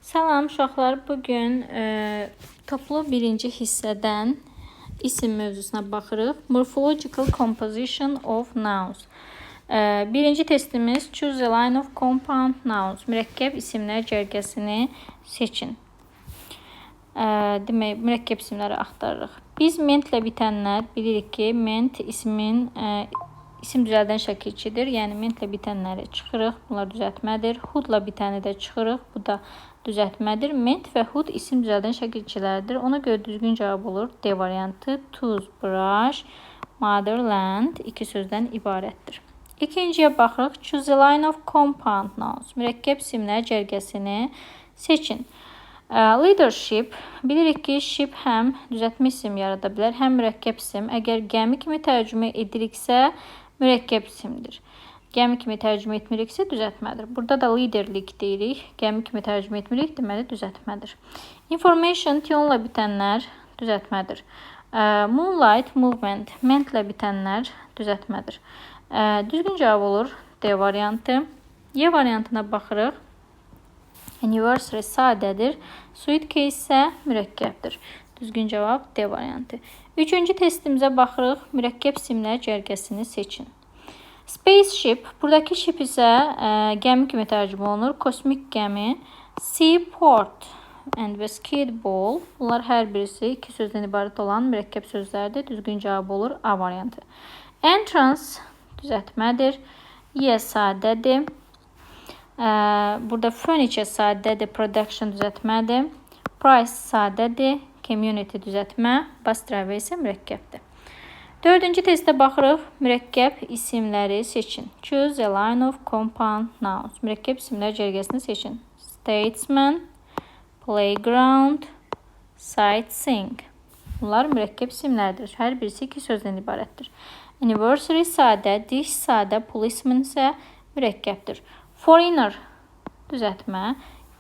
Salam uşaqlar, bu gün toplu birinci hissədən isim mövzusuna baxırıq. Morphological composition of nouns. Birinci testimiz choose a line of compound nouns. Mürəkkəb isimlər cərgəsini seçin. Demək, mürəkkəb isimləri axtarırıq. Biz mentlə bitənlər bilirik ki, ment ismin isim düzəldən şəkilçidir. Yəni mentlə bitənləri çıxırıq. Bunlar düzəltmədir. Hudla bitəni də çıxırıq. Bu da düzəltmədir. Ment və hud isim düzəldən şəkilçilərdir. Ona görə düzgün cavab olur D variantı. Toothbrush, motherland iki sözdən ibarətdir. İkinciyə baxırıq. Choose a line of compound nouns. Mürəkkəb isimlər cərgəsini seçin. Leadership. Bilirik ki, ship həm düzəltmə isim yarada bilər, həm mürəkkəb isim. Əgər gəmi kimi tərcümə ediriksə, mürəkkəb isimdir. Gəmi kimi tərcümə etmiriksə, düzəltmədir. Burada da liderlik deyirik. Gəmi kimi tərcümə etmirik, deməli düzəltmədir. Information, tionla bitənlər düzəltmədir. Moonlight, movement, mentlə bitənlər düzəltmədir. Düzgün cavab olur D variantı. Y variantına baxırıq. Anniversary sadədir. Suitcase isə mürəkkəbdir. Düzgün cavab D variantı. Üçüncü testimizə baxırıq. Mürəkkəb isimlər cərgəsini seçin. Spaceship, buradakı ship isə gəmi kimi tərcümə olunur. Kosmik gəmi. Seaport and basketball. Bunlar hər birisi iki sözdən ibarət olan mürəkkəb sözlərdir. Düzgün cavab olur A variantı. Entrance düzəltmədir. Y sadədir. Burada furniture sadədir. Production düzəltmədir. Price sadədir. Community düzəltmə. Bus driver isə mürəkkəbdir. Dördüncü testə baxırıq. Mürəkkəb isimləri seçin. Choose a line of compound nouns. Mürəkkəb isimlər cərgəsini seçin. Statesman, playground, sightseeing. Bunlar mürəkkəb isimlərdir. Hər birisi iki sözdən ibarətdir. Anniversary sadə, dish sadə, policeman isə mürəkkəbdir. Foreigner düzəltmə,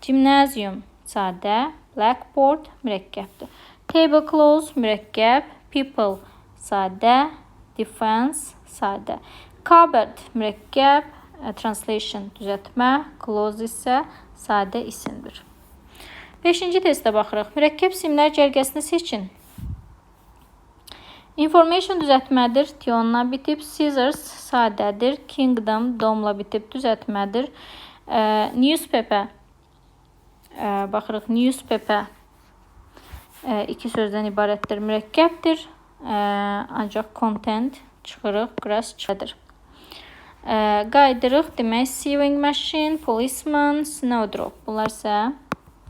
gymnasium sadə, blackboard mürəkkəbdir. Tablecloth mürəkkəb, people sadə, defense sadə. Cupboard mürəkkəb, translation düzəltmə, close isə sadə isimdir. Beşinci testə baxırıq. Mürəkkəb isimlər cərgəsini seçin. Information düzəltmədir, tionla bitib. Scissors sadədir. Kingdom domla bitib, düzəltmədir. Newspaper baxırıq. Newspaper iki sözdən ibarətdir, mürəkkəbdir. Ancaq content çıxırıq, grass çıxır. Qayıdırıq, demək, sewing machine, policeman, snowdrop. Bunlar isə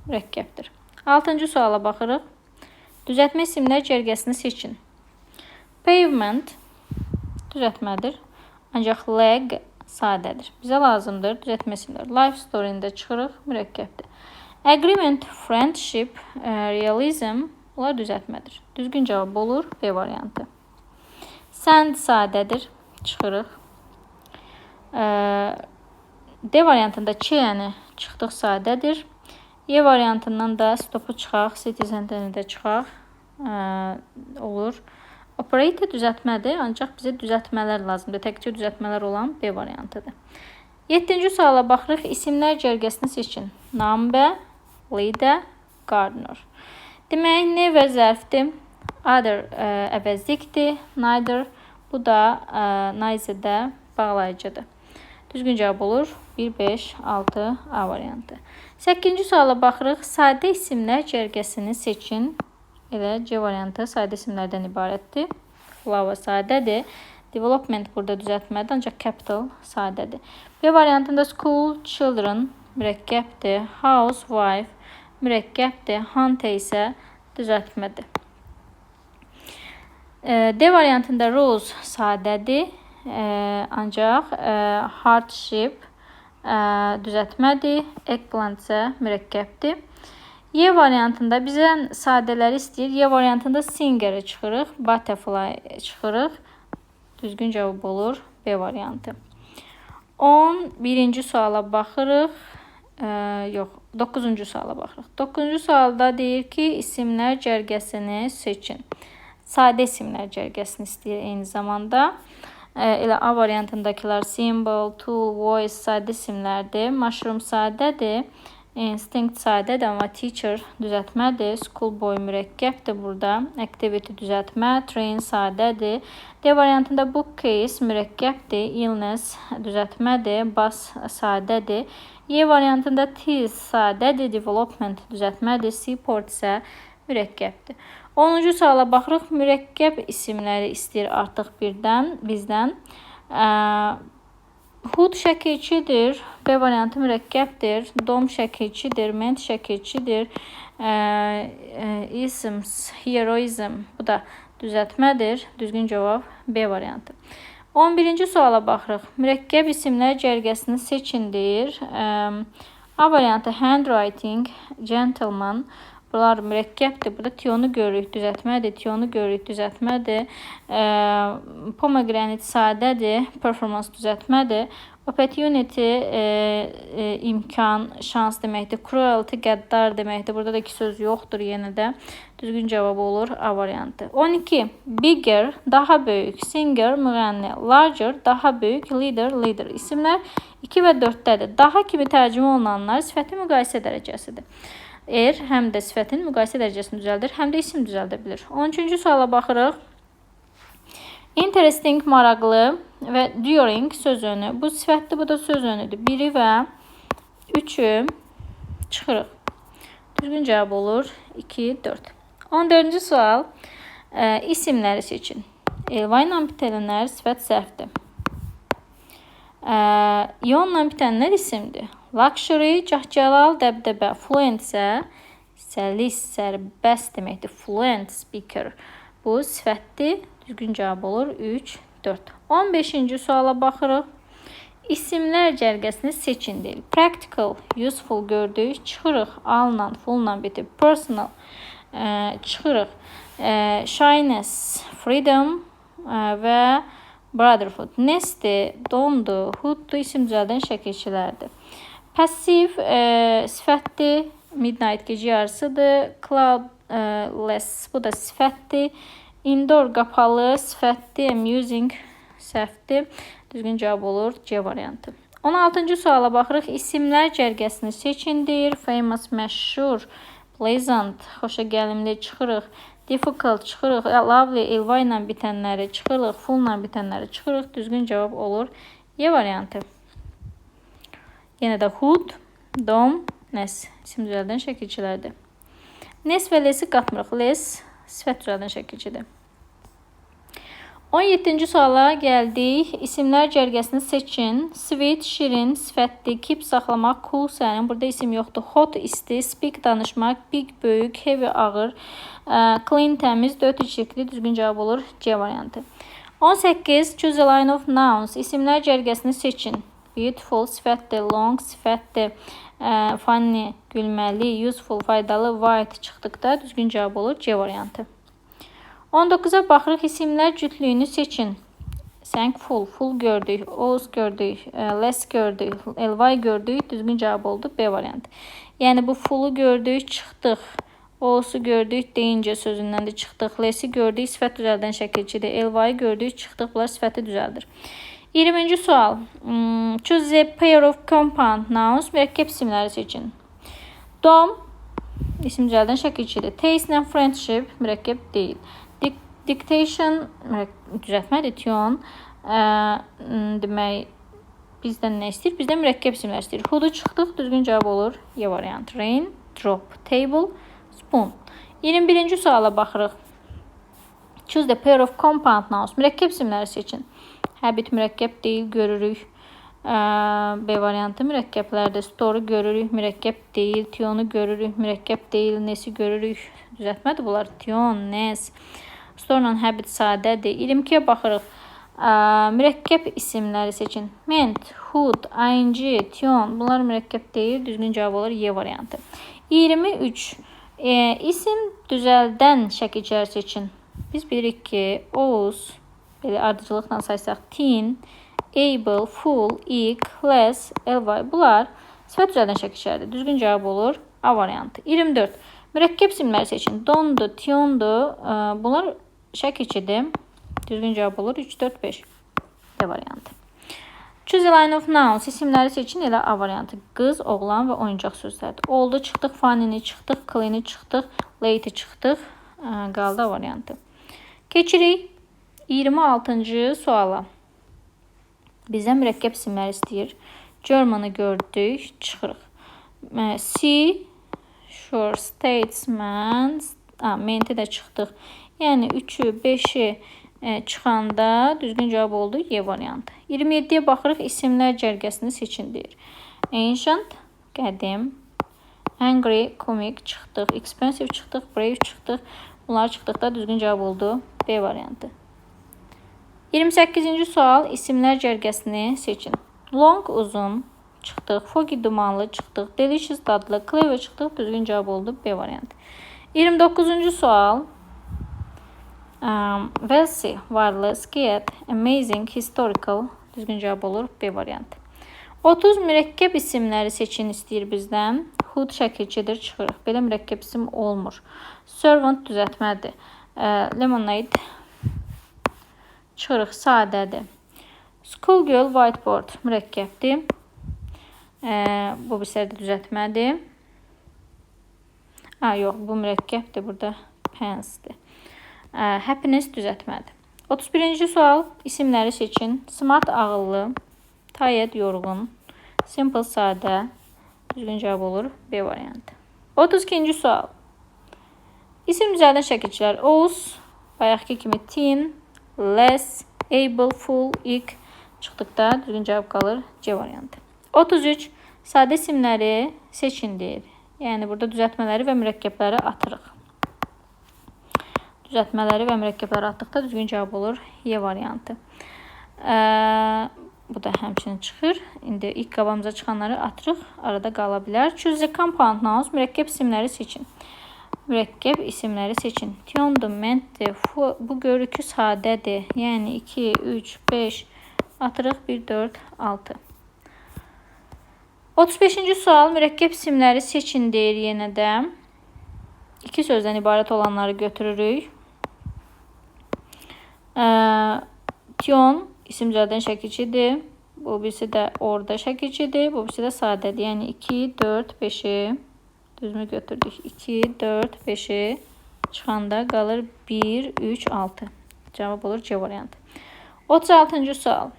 mürəkkəbdir. Altıncı suala baxırıq. Düzəltmə isimlər cərgəsini seçin. Pavement düzəltmədir. Ancaq leg sadədir. Bizə lazımdır düzəltmə isimlər. Life story-ni də çıxırıq, mürəkkəbdir. Agreement, friendship, realism bunlar düzəltmədir. Düzgün cavab olur B variantı. Sand sadədir. Çıxırıq. D variantında Ç-ni çıxdıq, sadədir. Y variantından da stopu çıxaq, citizen-ni də çıxaq. Olur. Operator düzəltmədir, ancaq bizə düzəltmələr lazımdır. Təkcə düzəltmələr olan B variantıdır. Yeddinci suala baxırıq. İsimlər cərgəsini seçin. Number, leader, gardener. Demək, N və zərfdir. Other əvəzlikdir. Neither, bu da neither də bağlayıcıdır. Düzgün cavab olur 1, 5, 6 A variantı. 8-ci suala baxırıq. Sadə isimlər cərgəsini seçin. Elə C variantı sadə isimlərdən ibarətdir. Flower sadədir. Development burada düzəltmədir, ancaq capital sadədir. B variantında school, children mürəkkəbdir. Housewife mürəkkəbdir. Hunter isə düzəltmədir. D variantında rose sadədir. Ancaq hardship düzəltmədir. Eggplant isə mürəkkəbdir. Y variantında bizə sadələri istəyir. Y variantında singer-i çıxırıq. Butterfly çıxırıq. Düzgün cavab olur B variantı. 11-ci suala baxırıq. Yox, 9-cu suala baxırıq. 9-cu sualda deyir ki, isimlər cərgəsini seçin. Sadə isimlər cərgəsini istəyir eyni zamanda. Elə A variantındakılar symbol, tool, voice sadə isimlərdir. Mushroom sadədir. Instinct sadədir, amma teacher düzəltmədir. Schoolboy mürəkkəbdir burada. Activity düzəltmə, train sadədir. D variantında bookcase mürəkkəbdir. Illness düzəltmədir. Bus sadədir. Y variantında tease sadədir. Development düzəltmədir. Seaport isə mürəkkəbdir. 10-cu suala baxırıq. Mürəkkəb isimləri istəyir artıq birdən bizdən. Hood şəkilçidir. B variantı mürəkkəbdir. Dom şəkilçidir. Ment şəkilçidir. Isms, heroism bu da düzəltmədir. Düzgün cavab B variantı. 11-ci suala baxırıq. Mürəkkəb isimlər cərgəsini seçin deyir. A variantı handwriting, gentleman. Bunlar mürəkkəbdir. Burada tion-u görürük, düzəltmədir. Tion-u görürük, düzəltmədir. Pomegranate sadədir. Performance düzəltmədir. Opportunity imkan, şans deməkdir. Cruelty qəddar deməkdir. Burada da iki söz yoxdur yenə də. Düzgün cavab olur A variantı. 12. Bigger daha böyük, singer müğənni, larger daha böyük, leader lider. İsimlər 2 və 4-dədir. Daha kimi tərcümə olunanlar sifəti müqayisə dərəcəsidir. Er həm də sifətin müqayisə dərəcəsini düzəldir, həm də isim düzəldə bilir. 13-cü suala baxırıq. Interesting maraqlı və during söz önü. Bu sifətdir, bu da söz önüdür. 1-i və 3-ü çıxırıq. Düzgün cavab olur 2, 4. 14-cü sual. İsimləri seçin. Ly ilə bitənlər sifət zərfdir. İonla bitənlər isimdir. Luxury, cah-cəlal, dəbdəbə. Fluent isə səlis, sərbəst deməkdir. Fluent speaker. Bu sifətdir. Düzgün cavab olur 3, 4. 15-ci suala baxırıq. İsimlər cərgəsini seçin deyil. Practical, useful gördük. Çıxırıq. Al-la, full-la bitib. Personal, çıxırıq. Shyness, freedom və brotherhood. Ness-dir, dom-dur, hood-dur, isim düzəldən şəkilçilərdir. Passive sifətdir. Midnight gecə yarısıdır. Cloudless bu da sifətdir. Indoor qapalı sifətdir. Amusing səhvdir. Düzgün cavab olur C variantı. 16-cı suala baxırıq. İsimlər cərgəsini seçin deyir. Famous məşhur, pleasant xoşagəlimli çıxırıq. Difficult çıxırıq. Lovely, ly ilə bitənləri çıxırıq. Full ilə bitənləri çıxırıq. Düzgün cavab olur Y variantı. Yenə də hood, dom, ness isim düzəldən şəkilçilərdir. Ness və less-i qatmırıq. Less sifət düzəldən şəkilçidir. 17-ci suala gəldik. İsimlər cərgəsini seçin. Sweet, şirin, sifətli, keep saxlamaq, cool sərin. Burada isim yoxdur. Hot isti, speak danışmaq, big böyük, heavy ağır, clean təmiz, dirty çirkli. Düzgün cavab olur C variantı. 18. Choose a line of nouns. İsimlər cərgəsini seçin. Beautiful sifətdir, long sifətdir, funny gülməli, useful faydalı, white çıxdıqda düzgün cavab olur C variantı. 19-a baxırıq. İsimlər cütlüyünü seçin. Thankful, full gördük, ous gördük, less gördük, ly gördük. Düzgün cavab oldu B variantı. Yəni bu full-u gördük, çıxdıq. Ous-u gördük, danger sözündən də çıxdıq. Less-i gördük, sifət düzəldən şəkilçidir. Ly gördük, çıxdıq. Bunlar sifəti düzəldir. 20-ci sual. Choose a pair of compound nouns. Mürəkkəb isimləri seçin. Dom isim düzəldən şəkilçidir. Taste ilə friendship mürəkkəb deyil. Dictation düzəltmədir. Tion. Demək bizdən nə istəyir? Bizdən mürəkkəb isimlər istəyir. Hood-u çıxdıq. Düzgün cavab olur Y variantı. Rain, drop, table, spoon. 21-ci suala baxırıq. Choose the pair of compound nouns. Mürəkkəb isimləri seçin. Habit mürəkkəb deyil, görürük. B variantı mürəkkəblərdir. Store görürük, mürəkkəb deyil. Tion-u görürük, mürəkkəb deyil. Ness-i görürük. Düzəltmədir bunlar. Tion, ness. Store habit sadədir. 22-yə baxırıq. Mürəkkəb isimləri seçin. Ment, hood, ing, tion. Bunlar mürəkkəb deyil. Düzgün cavab olur Y variantı. 23. İsim düzəldən şəkilçiləri seçin. Biz bilirik ki, ous, belə ardıcıllıqla saysaq, teen, able, full, ik, less, ly. Bunlar sifət düzəldən şəkilçilərdir. Düzgün cavab olur A variantı. 24. Mürəkkəb isimləri seçin. Dondu, tiondu. Bunlar şəkilçidir. Düzgün cavab olur 3, 4, 5. D variantı. Choose a line of nouns. İsimləri seçin. Elə A variantı. Qız, oğlan və oyuncaq sözlərdir. Oldu, çıxdıq. Funny-ni çıxdıq. Clean-i çıxdıq. Late-i çıxdıq. Qaldı A variantı. Keçirik 26-cı suala. Bizdən mürəkkəb isimlər istəyir. German-ı gördük. Çıxırıq. C, sure, statesman, ment-i də çıxdıq. Yəni 3-ü, 5-i çıxanda düzgün cavab oldu Y variantı. 27-yə baxırıq. İsimlər cərgəsini seçin deyir. Ancient, qədim, angry, komik çıxdıq, expensive çıxdıq, brave çıxdıq. Bunlar çıxdıqda düzgün cavab oldu B variantı. 28-ci sual isimlər cərgəsini seçin. Long, uzun çıxdıq, foggy, dumanlı çıxdıq, delicious, dadlı, clever çıxdıq, düzgün cavab oldu B variantı. 29-cu sual wealthy, varlı, scared, amazing, historical, düzgün cavab olur B variantı. 30 mürəkkəb isimləri seçin istəyir bizdən. Hood şəkilçidir, çıxırıq. Belə mürəkkəb isim olmur. Servant düzəltmədir. Lemonade çıxırıq, sadədir. Schoolgirl, whiteboard mürəkkəbdir. Bu bir də düzəltmədir. Yox, bu mürəkkəbdir. Burada pants-dir. Happiness düzəltmədir. 31-ci sual isimləri seçin. Smart ağıllı, tired yorğun, simple sadə. Düzgün cavab olur B variantı. 32-ci sual. İsim düzəldən şəkilçilər. Oğuz, bayaqki kimi teen, less, able, full, ik çıxdıqda düzgün cavab qalır C variantı. 33. Sadə isimləri seçin deyir. Yəni burada düzəltmələri və mürəkkəbləri atırıq. Düzəltmələri və mürəkkəbləri atdıqda düzgün cavab olur Y variantı. Bu da həmçinin çıxır. İndi ilk qabağımıza çıxanları atırıq. Arada qala bilər. Choose the compound nouns. Mürəkkəb isimləri seçin. Mürəkkəb isimləri seçin. Tiondur, mentdir. Bu görürük ki, sadədir. Yəni 2, 3, 5 atırıq. 1, 4, 6. 35-ci sual. Mürəkkəb isimləri seçin deyir yenə də. İki sözdən ibarət olanları götürürük. Tion isim düzəldən şəkilçidir. Bu birisi də orada şəkilçidir. Bu birisi də sadədir. Yəni 2, 4, 5-i düzmü götürdük? 2, 4, 5-i çıxanda qalır 1, 3, 6. Cavab olur C variantı. 36-cı sual.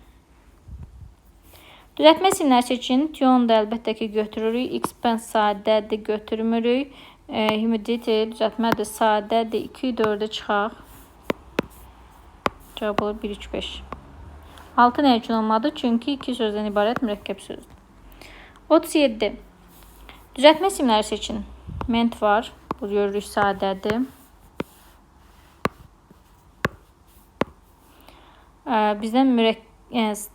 Düzəltmə isimləri seçin. Tion da əlbəttə ki götürürük. Expense sadədir, götürmürük. Humidity düzəltmədir, sadədir. 2, 4-ü çıxaq. Cavab olur 1, 3, 5. 6 nə üçün olmadı? Çünki iki sözdən ibarət mürəkkəb sözdür. 37. Düzəltmə isimləri seçin. Ment var. Bu görürük sadədir. Bizdən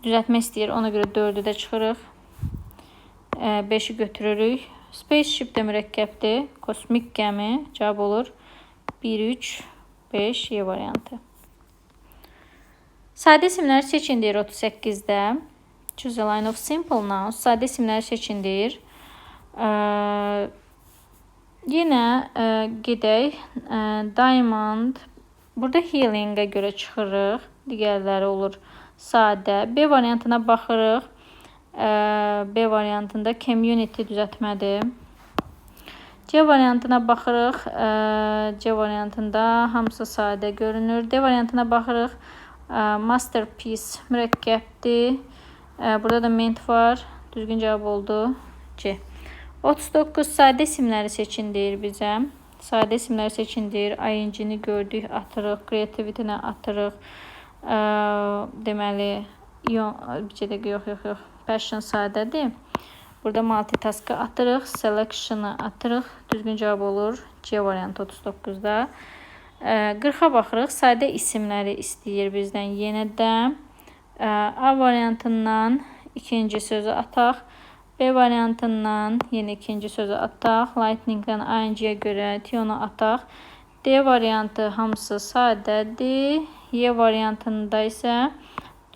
düzəltmə istəyir. Ona görə 4-ü də çıxırıq. 5-i götürürük. Spaceship də mürəkkəbdir. Kosmik gəmi. Cavab olur 1, 3, 5 Y variantı. Sadə isimləri seçin deyir 38-də. Choose a line of simple nouns. Sadə isimləri seçin deyir. Yenə gedək. Diamond. Burada healing-ə görə çıxırıq. Digərləri olur sadə. B variantına baxırıq. B variantında community düzəltmədir. C variantına baxırıq. C variantında hamısı sadə görünür. D variantına baxırıq. Masterpiece mürəkkəbdir. Burada da ment var. Düzgün cavab oldu C. 39 sadə isimləri seçin deyir bizə. Sadə isimləri seçin deyir. ING-ni gördük, atırıq. Creativity-ni atırıq. Deməli, bir dəqiqə, yox. Passion sadədir. Burada multitask-ı atırıq. Selection-ı atırıq. Düzgün cavab olur C variantı 39-da. 40-a baxırıq. Sadə isimləri istəyir bizdən yenə də. A variantından ikinci sözü ataq. B variantından yenə ikinci sözü ataq. Lightning-dən ING-yə görə Tionu ataq. D variantı hamısı sadədir. Y variantında isə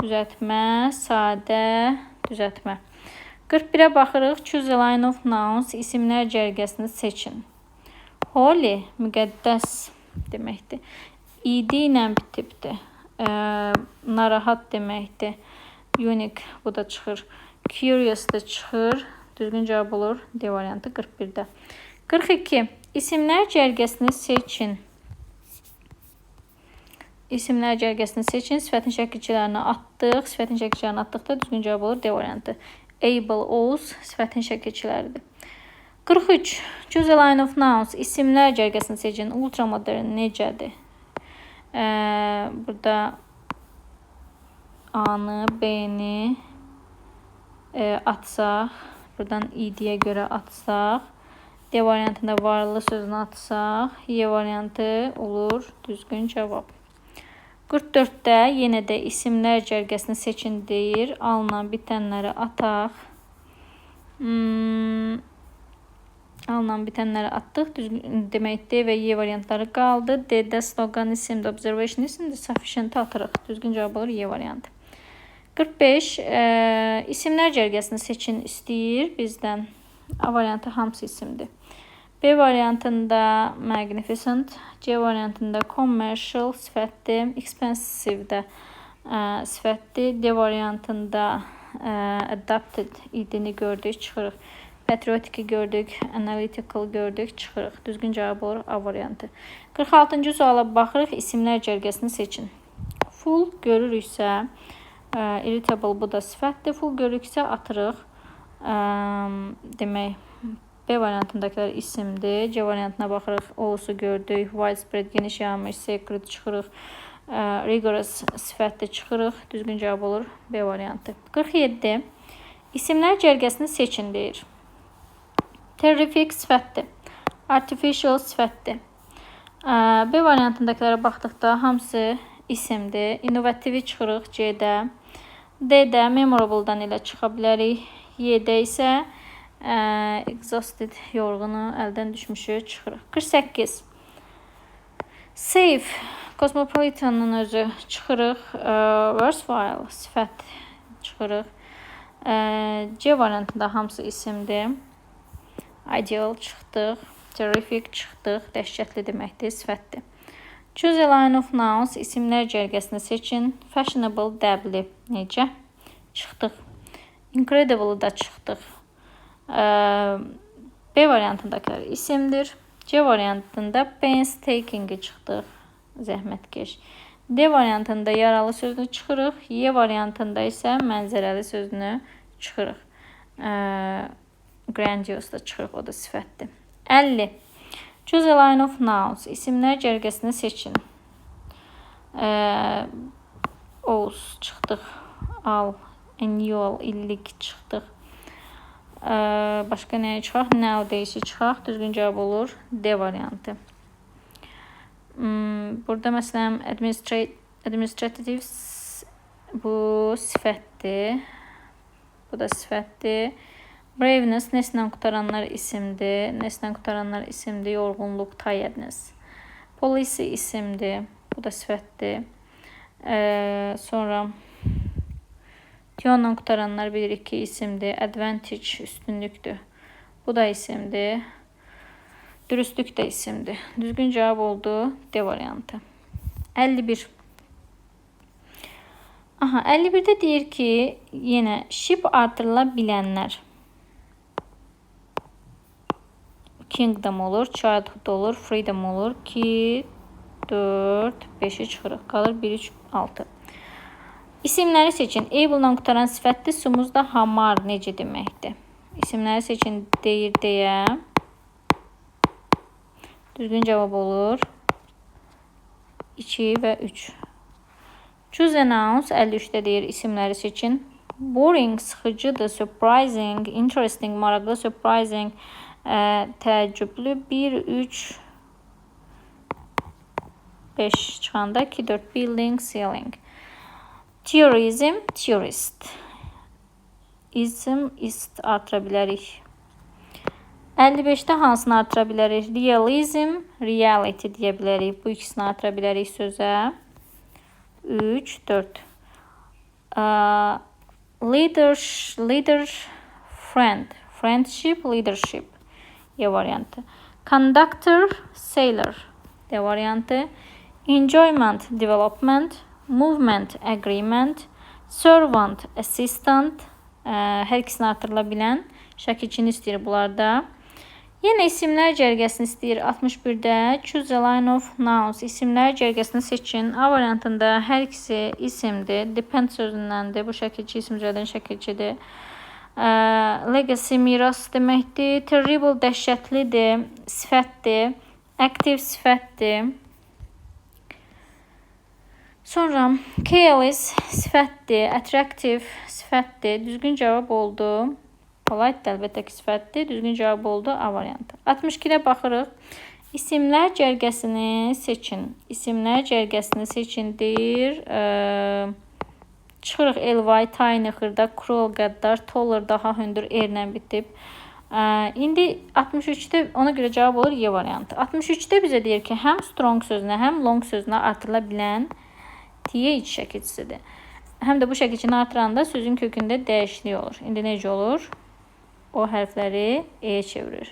düzəltmə, sadə, düzəltmə. 41-ə baxırıq. Choose a line of nouns. İsimlər cərgəsini seçin. Holy, müqəddəs deməkdir. İdi ilə bitibdir. Narahat deməkdir. Unique bu da çıxır. Curious da çıxır. Düzgün cavab olur D variantı 41-də. 42. İsimlər cərgəsini seçin. İsimlər cərgəsini seçin. Sifətin şəkilçilərini atdıq. Sifətin şəkilçilərini atdıqda düzgün cavab olur D variantı. Able, ous sifətin şəkilçiləridir. 43. Choose a line of nouns. İsimlər cərgəsini seçin. Ultramodern necədir? Burada A-nı, B-ni atsaq, buradan ID-yə görə atsaq, D variantında varlı sözünü atsaq, Y variantı olur düzgün cavab. 44-də yenə də isimlər cərgəsini seçin deyir. Alınan bitənləri ataq. Alınan bitənləri atdıq. Düzgün demək D və Y variantları qaldı. D-də slogan isimdir, observation isimdir, sufficient atırıq. Düzgün cavab olur Y variantı. 45 isimlər cərgəsini seçin istəyir bizdən. A variantı hamısı isimdir. B variantında magnificent, C variantında commercial sifətdir, expensive də sifətdir. D variantında adapted idini gördük, çıxırıq. Patriotic gördük, analytical gördük, çıxırıq. Düzgün cavab olur A variantı. 46-cı suala baxırıq, isimlər cərgəsini seçin. Full görürüksə, irritable bu da sifətdir. Full görürüksə atırıq. Demək B variantındakılar isimdir. C variantına baxırıq. Osu gördük. Widespread geniş yayılmış, sacred çıxırıq. Rigorous sifətdir, çıxırıq. Düzgün cavab olur B variantı. 47. İsimlər cərgəsini seçin deyir. Terrific sifətdir. Artificial sifətdir. B variantındakılara baxdıqda hamısı isimdir. Innovativi çıxırıq C-də. D-də memorable-dan elə çıxa bilərik. Y-də isə exhausted, yorğunu, əldən düşmüşü çıxırıq. 48. Safe, Cosmopolitanın özü çıxırıq. Worthwhile, sifət çıxırıq. C variantında hamısı isimdir. Ideal çıxdıq. Terrific çıxdıq. Dəhşətli deməkdir, sifətdir. Choose a line of nouns. İsimlər cərgəsini seçin. Fashionable, dəbli. Necə? Çıxdıq. Incredible da çıxdıq. B variantındakılar isimdir. C variantında painstaking-i çıxdıq. Zəhmətkeş. D variantında yaralı sözünü çıxırıq. Y variantında isə mənzərəli sözünü çıxırıq. Grandiose da çıxırıq, o da sifətdir. 50. Choose a line of nouns. İsimlər cərgəsini seçin. Ous çıxdıq. Al, annual, illik çıxdıq. Başqa nəyə çıxaq? Nowadays-i çıxaq. Düzgün cavab olur D variantı. Burada məsələn administrative bu sifətdir. Bu da sifətdir. Braveness neslə qurtaranlar isimdir. Neslə qurtaranlar isimdir. Yorğunluq, tiredness. Policy isimdir. Bu da sifətdir. Sonra tionla qurtaranlar bilirik ki isimdir. Advantage üstünlükdür. Bu da isimdir. Dürüstlük də isimdir. Düzgün cavab oldu D variantı. 51. Aha, 51-də deyir ki, yenə ship artırıla bilənlər. Kingdom olur, childhood olur, freedom olur. 2, 4, 5-i çıxırıq. Qalır 1, 3, 6. İsimləri seçin. Able-dan qurtaran sifətdir. Sumuz da hamar necə deməkdir? İsimləri seçin deyir deyə. Düzgün cavab olur. 2 və 3. Choose a nouns 53-də deyir isimləri seçin. Boring, sıxıcıdır. Surprising, interesting, maraqlı, surprising, təəccüblü. 1, 3, 5 çıxanda 2, 4 building, ceiling. Tourism, tourist. İsm, ist artıra bilərik. 55-də hansını artıra bilərik? Realism, reality deyə bilərik. Bu ikisini artıra bilərik sözə. 3, 4. Leader, leader, friend. Friendship, leadership. Y variantı. Conductor, sailor. D variantı. Enjoyment, development. Movement, agreement. Servant, assistant, hər ikisini artırıla bilən şəkilçini istəyir bunlarda. Yenə isimlər cərgəsini istəyir 61-də. Choose a line of nouns. İsimlər cərgəsini seçin. A variantında hər ikisi isimdir. Depend sözündəndir. Bu şəkilçi isim düzəldən şəkilçidir. Legacy miras deməkdir. Terrible dəhşətlidir, sifətdir. Active sifətdir. Sonra careless sifətdir, attractive sifətdir. Düzgün cavab oldu. Polite də əlbəttə ki sifətdir. Düzgün cavab oldu A variantı. 62-də baxırıq. İsimlər cərgəsini seçin. İsimlər cərgəsini seçin deyir. Çıxırıq LY, tiny, xırda, cruel, qəddar, taller, daha hündür, R-lə bitib. İndi 63-də ona görə cavab olur Y variantı. 63-də bizə deyir ki, həm strong sözünə, həm long sözünə artırıla bilən TH şəkilçisidir. Həm də bu şəkilçini artıranda sözün kökündə dəyişiklik olur. İndi necə olur? O hərfləri E-yə çevirir.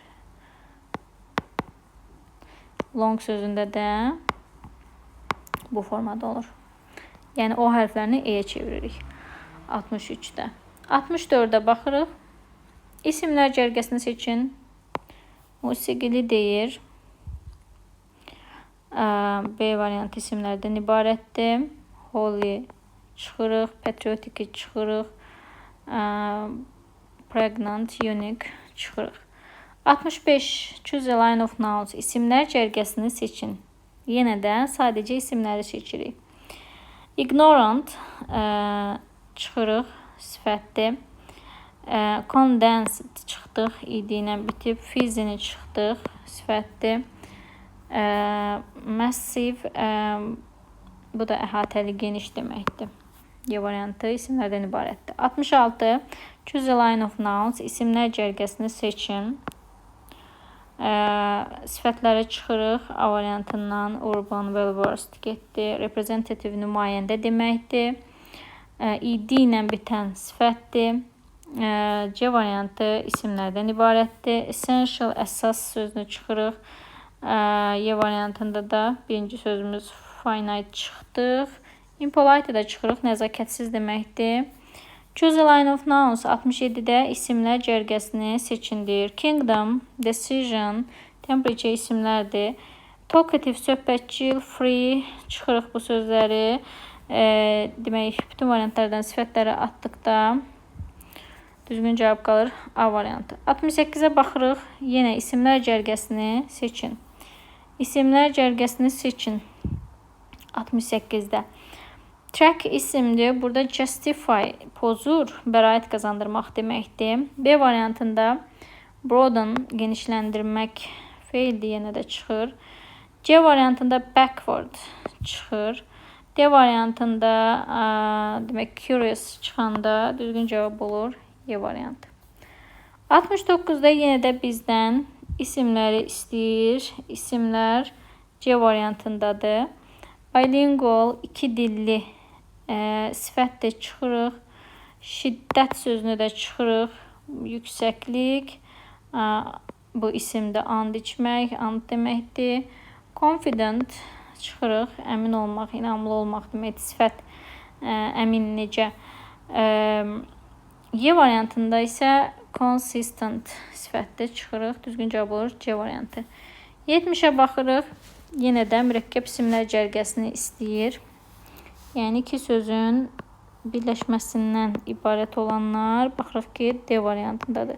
Long sözündə də bu formada olur. Yəni O hərflərini E-yə çeviririk. 63-də. 64-də baxırıq. İsimlər cərgəsini seçin. Musiqili deyir. B variantı isimlərdən ibarətdir. Holy çıxırıq, patriotic çıxırıq, pregnant, unique çıxırıq. 65. Choose a line of nouns. İsimlər cərgəsini seçin. Yenə də sadəcə isimləri seçirik. Ignorant çıxırıq, sifətdir. Condensed çıxdıq, id ilə bitib. Fizini çıxdıq, sifətdir. Massive bu da əhatəli, geniş deməkdir. Y variantı isimlərdən ibarətdir. 66. Choose a line of nouns. İsimlər cərgəsini seçin. Sifətlərə çıxırıq. A variantından urban, well-versed getdi. Representative nümayəndə deməkdir. Id ilə bitən sifətdir. C variantı isimlərdən ibarətdir. Essential, əsas sözünü çıxırıq. Y variantında da birinci sözümüz finite çıxdıq. Impolite də çıxırıq, nəzakətsiz deməkdir. Choose a line of nouns 67-də isimlər cərgəsini seçin deyir. Kingdom, decision, temperature isimlərdir. Talkative, söhbətçil, free çıxırıq bu sözləri. Demək, bütün variantlardan sifətləri atdıqda düzgün cavab qalır A variantı. 68-ə baxırıq. Yenə isimlər cərgəsini seçin. İsimlər cərgəsini seçin. 68-də. Track isimdir. Burada justify, pozur, bəraət qazandırmaq deməkdir. B variantında broaden, genişləndirmək feildir, yenə də çıxır. C variantında backward çıxır. D variantında demək curious çıxanda düzgün cavab olur Y variantı. 69-da yenə də bizdən isimləri istəyir. İsimlər C variantındadır. Bilingual, iki dilli sifət də çıxırıq. Şiddət sözünü də çıxırıq. Yüksəklik, bu isimdə and içmək, and deməkdir. Confident çıxırıq. Əmin olmaq, inamlı olmaq deməkdir. Sifət əmin necə. Y variantında isə consistent sifətdə çıxırıq. Düzgün cavab olur C variantı. 70-ə baxırıq. Yenə də mürəkkəb isimlər cərgəsini istəyir. Yəni iki sözün birləşməsindən ibarət olanlar baxırıq ki, D variantındadır.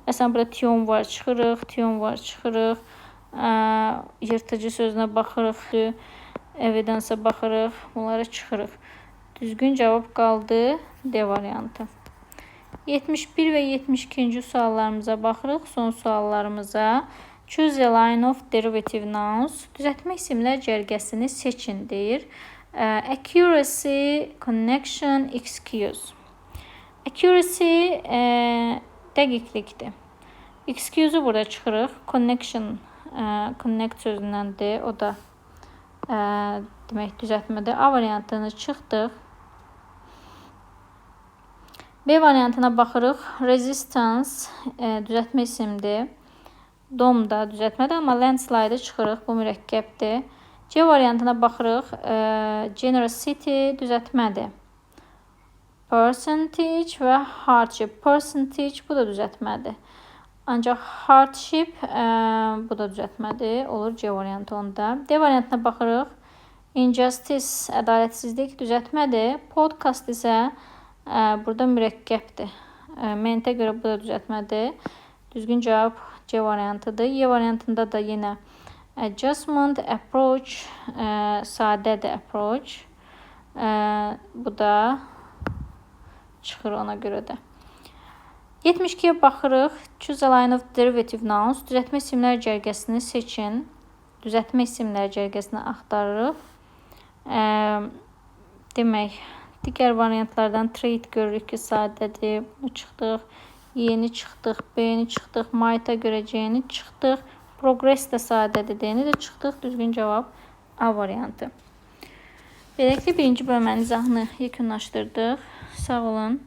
Məsələn, burada tion var, çıxırıq, tion var, çıxırıq. Yırtıcı sözünə baxırıq, evidence-a baxırıq, bunlara çıxırıq. Düzgün cavab qaldı D variantı. 71 və 72-ci suallarımıza baxırıq. Son suallarımıza. Choose a line of derivative nouns. Düzəltmə isimlər cərgəsini seçin deyir. Accuracy, connection, excuse. Accuracy dəqiqlikdir. Excuse-u burada çıxırıq. Connection, connect sözündəndir. O da demək düzəltmədir. A variantını çıxdıq. B variantına baxırıq. Resistance düzəltmə isimdir. Dom da düzəltmədir, amma landslide çıxırıq. Bu mürəkkəbdir. C variantına baxırıq. Generosity düzəltmədir. Percentage və hardship. Percentage, bu da düzəltmədir. Ancaq hardship, bu da düzəltmədir. Olur C variantı onda. D variantına baxırıq. Injustice, ədalətsizlik, düzəltmədir. Podcast isə burada mürəkkəbdir. Ment-ə görə bu da düzəltmədir. Düzgün cavab C variantıdır. Y variantında da yenə adjustment, approach, sadədir approach. Bu da çıxır ona görə də. 72-yə baxırıq. Choose a line of derivative nouns. Düzəltmə isimlər cərgəsini seçin. Düzəltmə isimlər cərgəsini axtarırıq. Demək, digər variantlardan trade görürük ki, sadədir. Bunu çıxdıq. Y-ni çıxdıq, B-ni çıxdıq, might-a görə C-ni çıxdıq. Progress də sadədir, D-ni də çıxdıq. Düzgün cavab A variantı. Beləliklə birinci bölmənin izahını yekunlaşdırdıq. Sağ olun.